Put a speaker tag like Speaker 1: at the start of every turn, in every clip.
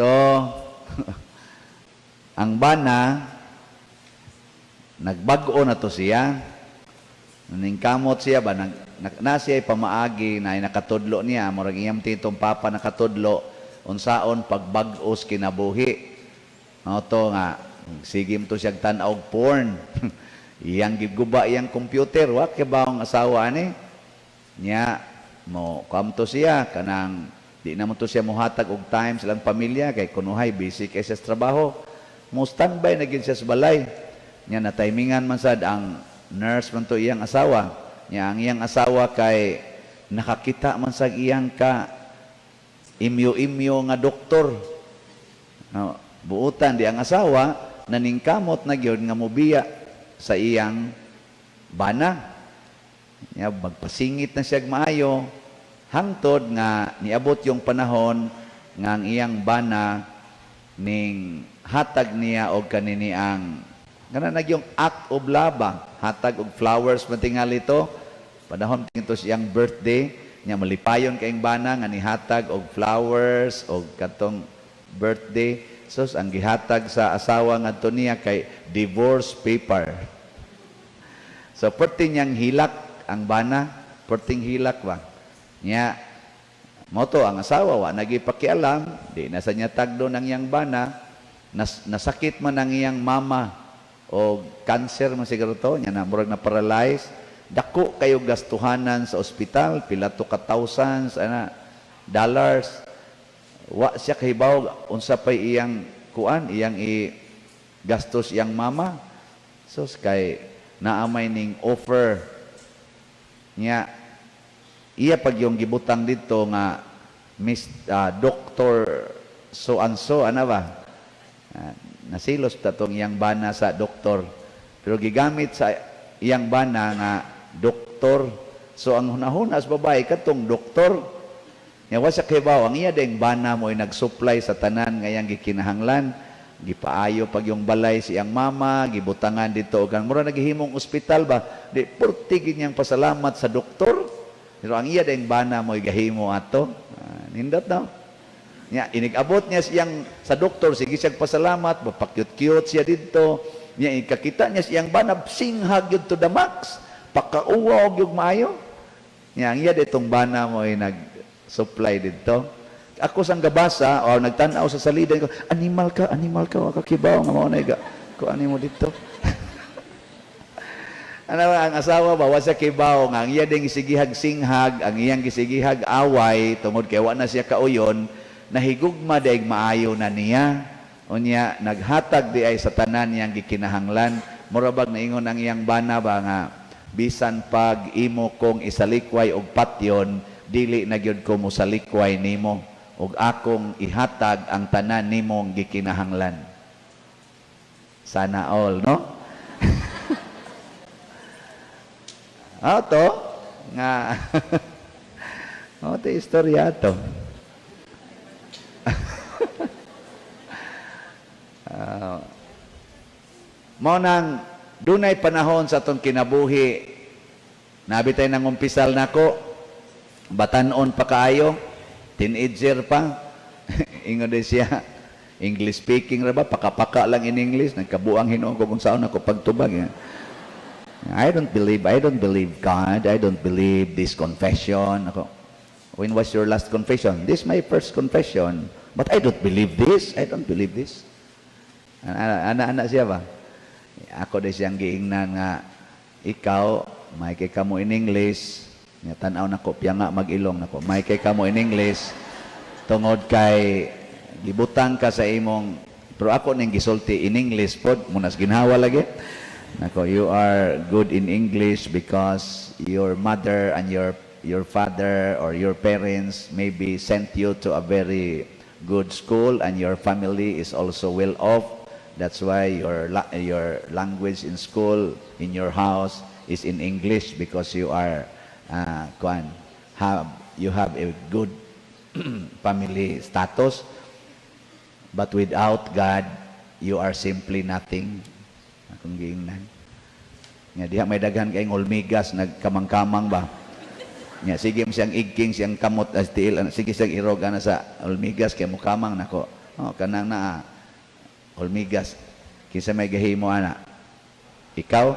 Speaker 1: So, ang bana, nagbag-o na to siya. Ningkamot siya ba, na siya pamaagi na nakatudlo niya, murag iyang titong papa nakatudlo, unsaon pagbag-os kinabuhi. No, to nga, sige to siya tan-aw og porn. Iyang giguba iyang computer, wa kay ba ang asawa ani? Nya mo kamto siya kanang di naman to siya mohatag og time sa ilang pamilya kay kunuhay busy kay siya sa trabaho. Mo standby na gid siya sa balay. Nya na timingan man sad ang nurse man to iyang asawa. Nya ang iyang asawa kay nakakita man sa iyang ka imyo-imyo nga doktor. No, buutan di ang asawa naningkamot na gyud nga mobiya sa iyang bana. Nya magpasingit na siya maayo hangtod nga niabot yung panahon nga ang iyang bana ning hatag niya og kanini ang kana na yung act of love ba? Hatag og flowers man tingali to panahon to siyang birthday nya, malipayon kayong bana nga nihatag og flowers og katong birthday. Sos, ang gihatag sa asawa ngadto niya kay divorce paper. So perti niyang hilak ang bana, perting hilak ba nya. Mo to ang asawa wa nagipakialam, di na sa niya tagdo ng iyang bana. Nasakit man ang iyang mama o cancer man siguro to nya, na murag na paralyze. Dako kayo gastuhanan sa ospital, pila to ka thousands ana dollars. Wa siya kahibaw unsa pay iyang kuan, iyang i gastos iyang mama. So kay naamay ning offer niya, iya pag yung gibutang dito nga Miss Doctor so and so ana ba. Nasilos ta tong iyang bana sa doktor, pero gigamit sa iyang bana nga doktor. So ang hunahuna sa babae katong doktor nya, wa siya kahibaw ang iya ding bana mo ay nag-supply sa tanan nga iyang gikinahanglan. Gipaayo pag yung balay sa iyang mama, gibutangan dito og mura naghihimong ospital ba. Di purti gid niyang pasalamat sa doktor, pero ang iya ding bana mo gahimo ato. Nindot no nya. Inig-abot niya siyang sa doktor, sige siya pasalamat, pakyut-cute siya didto. Nya ikakita niya siyang bana, singhag yun to the max, pakauwaw gyud maayo. Nya ang iya ditong bana mo ay nag-supply didto. Ako sang gabasa o nagtan-aw sa salida ko, animal ka, animal ka, wa ka kibaw nga mao na iga ko ani mo didto. Ano ang asawa ba, wa siya kibaw nga ang iya ding gisigihag singhag, ang iyang gisigihag away tungod kay wa na siya kauyon, nahigugma daig maayo na niya. Unya naghatag di ay sa tanan niyang gikinahanglan. Mura bag naingon ang iyang bana ba nga bisan pag imo kong isalikway og patyon, dili na gyud ko mosalikway nimo ug akong ihatag ang tanan nimong gikinahanglan. Sana all, no? Ah, to nga oh, to istorya to. Mao nang dunay panahon sa atong kinabuhi, nabi tay nang umpisal nako, batanon pa kaayo, teenager pa. Ingon din siya, English speaking ra ba, pakapaka lang in English, nagkabuang hinuon ko kung saan ako pagtubag. Eh. I don't believe God, I don't believe this confession." Ako, "When was your last confession?" "This is my first confession. But I don't believe this, I don't believe this." Ana, ana, ana siya ba? Ako di siyang giingnan nga, "Ikaw, may kay kamo in English, nga tan-aw nako, piya nga mag-ilong nako, may kay kamo in English, tungod kay gibutang ka sa imong," pero ako ning gisulti in English pod, munas ginhawa lagi. Nako, "You are good in English because your mother and your father or your parents maybe sent you to a very good school and your family is also well off. That's why your language in school, in your house is in English because you are kuan, have you have a good family status. But without God, you are simply nothing." Akong giingnan. Nga diha may daghan kay olmigas nagkamang-kamang ba. Nya sige mo siyang igking siyang kamot as tiil ana, sige siyang irog ana sa olmigas kay mukamang nako. Oh, kanang naa hulmigas. Kinsa may gahimo ana? Ikaw?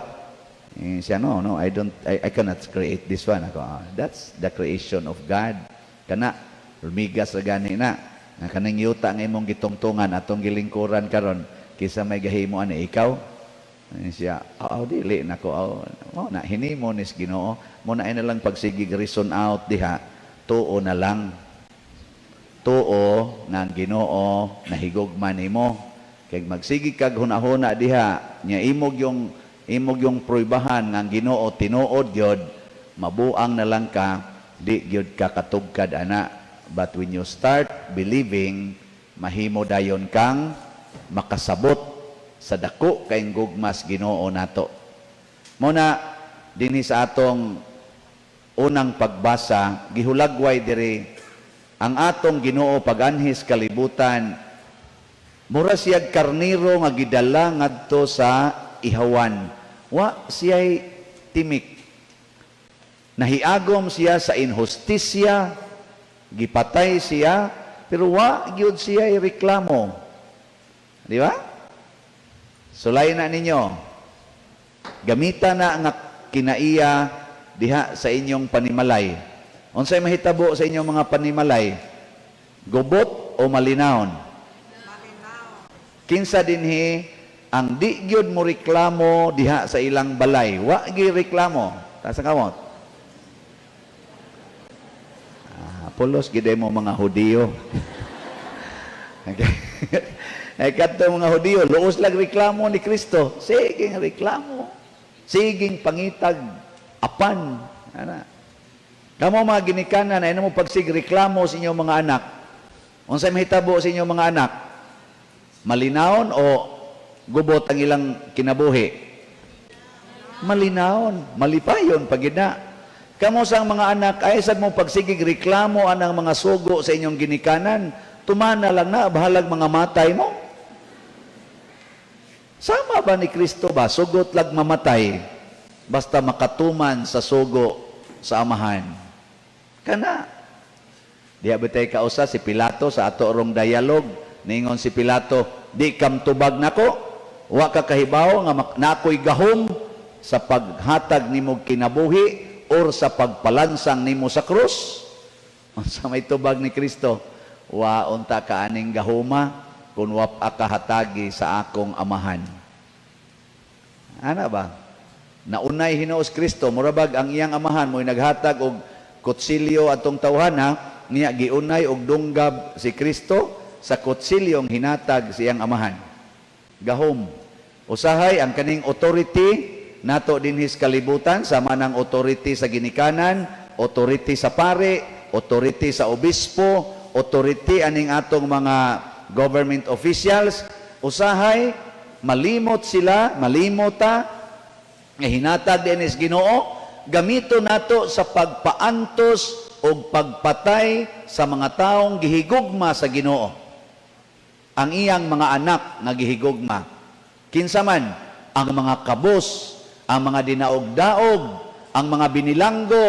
Speaker 1: Eh, siya, No, I don't, I cannot create this one." Ako, "Ah, that's the creation of God. Kana, hulmigas ra gani na. Nga kaning yuta nga imong gitungtungan atong gilingkuran karon, kinsa may gahimo ani, ikaw?" Eh, siya, "Oh, dili nako." Oh, na hinimo nis Ginoo. Mo na na lang pagsigig reason out diha, tuo na lang. Tuo nga ang Ginoo nahigugma nimo. Kay magsige kag hunahuna diha, nya imog yung pruibahan nga ang Ginoo tinuod gyud, mabuang na lang ka, di gyud ka katugkad ana. But when you start believing, mahimo dayon kang makasabot sa dako kay gugmas Ginoo nato. Muna dinhi sa atong unang pagbasa, gihulagway diri ang atong Ginoo paganhis kalibutan, mura siyag karniro nga gidala ngadto sa ihawan. Wa siya'y timik. Nahiagom siya sa inhustisya, gipatay siya, pero wa gyud siya reklamo. Di ba? Sulay na ninyo. Gamita na nga kinaiya diha sa inyong panimalay. Unsay mahitabo sa inyong mga panimalay? Gubot o malinawon? Kinsa dinhi ang di gyud mo reklamo diha sa ilang balay? Wa gyud reklamo. Taas ang kamot. Ah, pulos gid mo mga Hudiyo. Okay. Eh, kadto mga Hudiyo, luos lang reklamo ni Kristo. Siging reklamo. Siging pangitag apan. Ana. Kamo mga ginikanan, ay mo pagsig reklamo sa inyong mga anak. Unsay mahitabo sa inyong mga anak? Malinawon o gubot ang ilang kinabuhi? Malinawon, malipayon pagid na. Kamo sang mga anak, ay sad mo pagsigig reklamo anang mga sugo sa inyong ginikanan, tumana lang na, bahalag mga matay mo. Sama ba ni Kristo ba? Sugot lag mamatay, basta makatuman sa sugo sa amahan. Kana. Diha ba tay kausa si Pilato sa ato rong dialogue, ningon si Pilato, "Di kam tubag nako, wa ka kahibaw nga nakoy gahom sa paghatag nimo kinabuhi or sa pagpalansang nimo sa krus?" Unsa may tubag ni Kristo? "Wa unta ka aning gahuma kung wa pa kahatagi sa akong amahan." Ana ba? Naunay hinuos Kristo, murabag ang iyang amahan mo'y naghatag og kutsilyo atong tawhana, niya giunay og dunggab si Kristo sa kutsilyong hinatag sa iyang amahan. Gahom. Usahay ang kaning authority nato dinhis kalibutan, sama ng authority sa ginikanan, authority sa pare, authority sa obispo, authority aning atong mga government officials, usahay malimot sila, malimot ta nga hinatag din is Ginoo, gamito nato sa pagpaantos o pagpatay sa mga taong gihigugma sa Ginoo. Ang iyang mga anak nga gihigugma. Kinsa man ang mga kabos, ang mga dinaog-daog, ang mga binilanggo,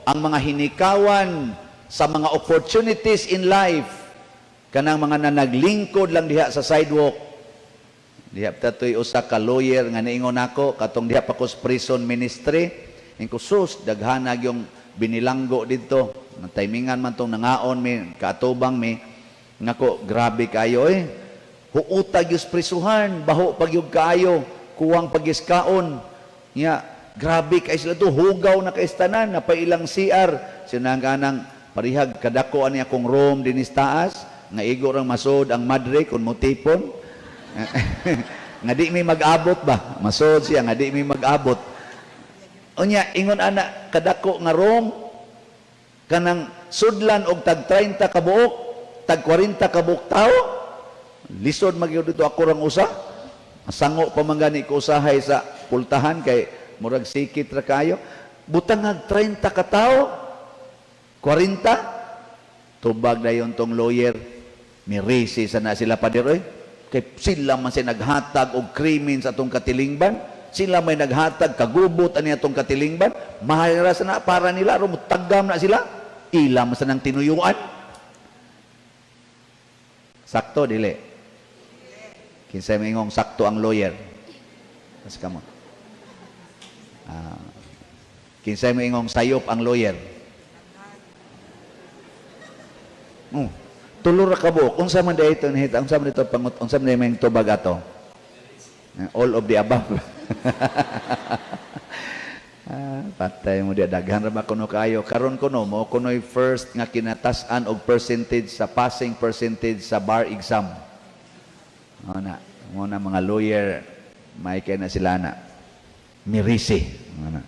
Speaker 1: ang mga hinikawan sa mga opportunities in life, kanang mga nanaglingkod lang diha sa sidewalk. Diha tatoy usa ka lawyer nga niingon nako katong diha pa ko sa prison ministry. Ingko, "Sus, daghanag yung binilanggo didto." Timingan man tong nangaon mi, kaatubang mi. Ngako, "Grabe kayo eh. Huutag yung prisuhan, baho pag yung kaayo, kuwang pagiskaon." Nya, grabe kay sila to, hugaw na kaistanan, na pa ilang CR. Sinang parihag kadako ani akong room dinis taas, nga igo rang masod ang madre kung mutipon. Nga di mi mag-abot ba? Masod siya nga di mi mag-abot. Unya ingon ana kadako nga room, kanang sudlan og tag 30 ka buok, tag 40 ka buok tawo. Lisod magyud dito, ako rang usa. Sango pa man gani ko usahay sa pultahan kay murag sikit ra kayo. Butangag 30 ka tawo. 40. Tubag dayon tong lawyer. Mirisi sa na sila, pader oy. Kay sila man siya naghatag og krimen sa atong katilingban. Sila may naghatag kagubot ani atong katilingban. Mahal ra sa na para nila ro tagam na sila. Ila man sa nang tinuyuan. Sakto dili? Kinsay moingong sakto ang lawyer? Taas kamot. Kinsay moingong sayop ang lawyer? Oh, tulo ra ka buok. Unsa man diay ito nahita? Unsa man dito pangut? Unsa man diay tubag ato? All of the above. Patay mo diya, daghan ra ba kuno kayo karon? Kuno mo kuno'y first nga kinatas-an og percentage sa passing percentage sa bar exam. Mo na mo na mga lawyer, may kay na sila na mirisi mo na.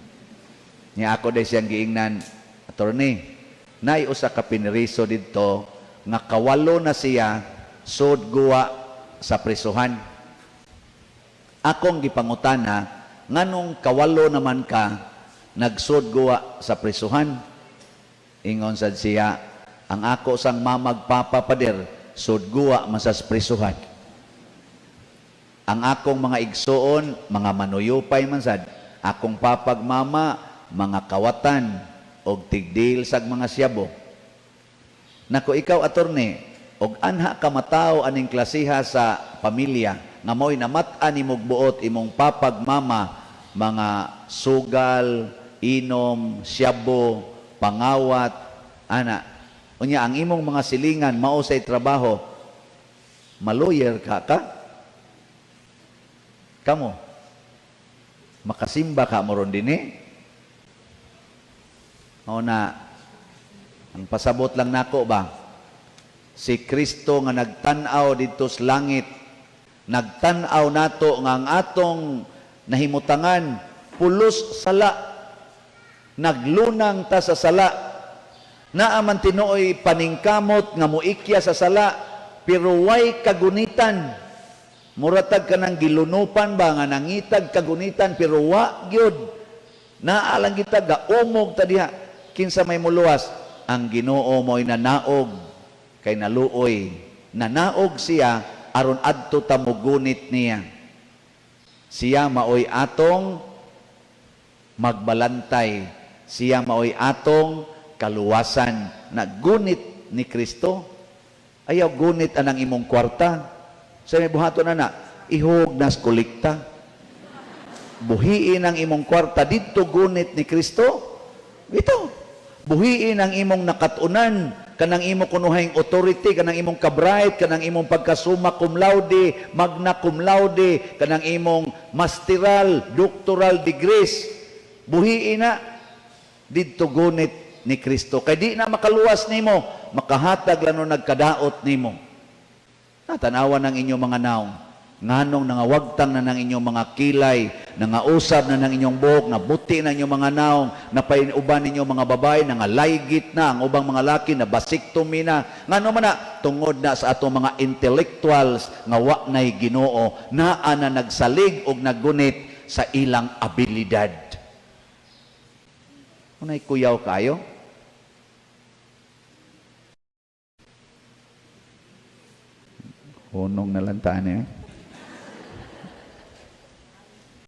Speaker 1: Nya ako day siyang giingnan, "Attorney, nay usa ka piniriso didto nga kawalo na siya sud guwa sa prisuhan. Akong gipangutana, nganong kawalo naman ka nagsud guwa sa prisuhan? Ingon sad siya, ang ako sang mamag papa, pader, sud guwa man sa prisuhan. Ang akong mga igsuon, mga manuyupay man sad. Akong papag mama, mga kawatan og tigdil sag mga siyabo. Nako ikaw, attorney, og anha ka matawo aning klasiha sa pamilya nga mo'y namat-an nimog buot, imong papag mama mga sugal, inom, siyabo, pangawat, ana. Unya ang imong mga silingan mao say trabaho, maloyer ka ka? Kamo? Makasimba ka mo ron dinhi?" Mao na, ang pasabot lang nako ba, si Kristo nga nagtan-aw didto sa langit, nagtan-aw nato nga ang atong nahimutangan pulos sala, naglunang ta sa sala, naa man tinuoy paningkamot nga moikya sa sala, pero way kagunitan. Muratag ka ng gilunupan ba nga nangitag kagunitan, pero wa gyud. Naa lang kita, gaumog ta diha. Kinsa may muluwas? Ang Ginoo mo'y nanaog kay naluoy. Nanaog siya aron adto ta mogunit niya. Siya maoy atong magbalantay. Siya maoy atong kaluwasan. Naggunit ni Kristo. Ayaw gunit anang imong kwarta. Sa may buhaton na na, ihog nas kolekta. Buhiin ang imong kwarta didto gunit ni Kristo. Ito. Buhiin ang imong nakatunan, kanang imo kunuhang authority, kanang imong kabright, kanang imong pagkasumma cum laude, magna cum laude, kanang imong masteral, doctoral degrees. Buhiin na didto gunit ni Kristo. Kay di na makaluwas nimo, makahatag lang no nagkadaot nimo. Natanawan ng inyong mga naong. Nganong nangawagtang na ng inyong mga kilay, nangausab na ng inyong buhok, nabuti na inyong mga naong, napainuban ninyo mga babae, nangalaygit na ang ubang mga laki, na vasectomy na. Ngano man na, tungod na sa atong mga intellectuals nga wa na'y Ginoo, naa na nagsalig og naggunit sa ilang abilidad. Unay kuyaw kayo? Hunong na lang taan eh.